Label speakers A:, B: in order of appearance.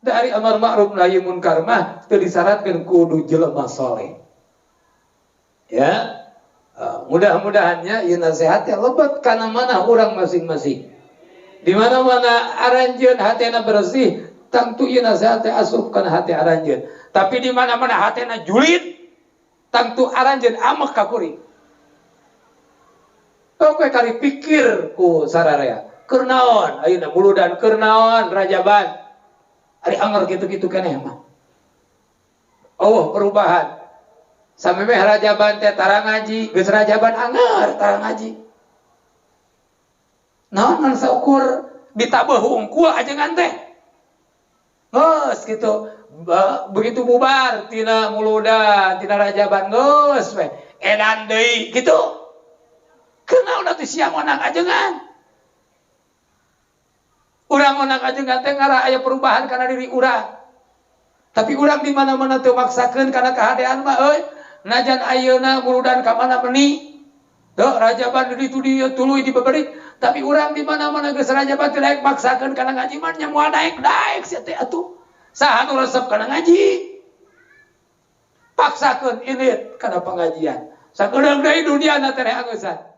A: Dari amar ma'ruf nahi munkar mah teu disyaratkeun kudu jelema soleh. Ya, mudah-mudahannya ieu nasihatnya lebet kana mana urang masing-masing. Di mana-mana aranjeun hatena bersih, tangtu ieu nasihat teh asup kana hati aranjeun. Tapi di mana-mana hatena julid, tangtu aranjeun amek ka kuring. Oke kali pikir ku sararea. Keur naon ayeuna muludan, keur naon rajaban. Ari anger kitu-kitu keneh mah. Oh, perubahan. Samemeh rajaban teh tara ngaji, geus rajaban anger tara ngaji. Naon ngan saukur ditabeuh hungkul ajengan teh. Geus kitu. Begitu bubar tina muludan, tina rajaban geus we. Edan deui kitu. Kunaon atuh sia monang ajengan? Urang monang ajengan teh ngarah aya perubahan kana diri urang. Tapi urang di mana-mana teu maksakeun kana kahadean mah euy. Najan ayeuna muludan ka mana meni. Teu rajaban di ditu dieu tuluy dibeberi, tapi urang di mana-mana geus rajaban teu daek maksakeun kana ngaji mah nya moal daek-daek sia teh atuh. Saha nu resep kana ngaji? Paksakeun indit kana pengajian. Sakedeung deui duniana teh angeusan.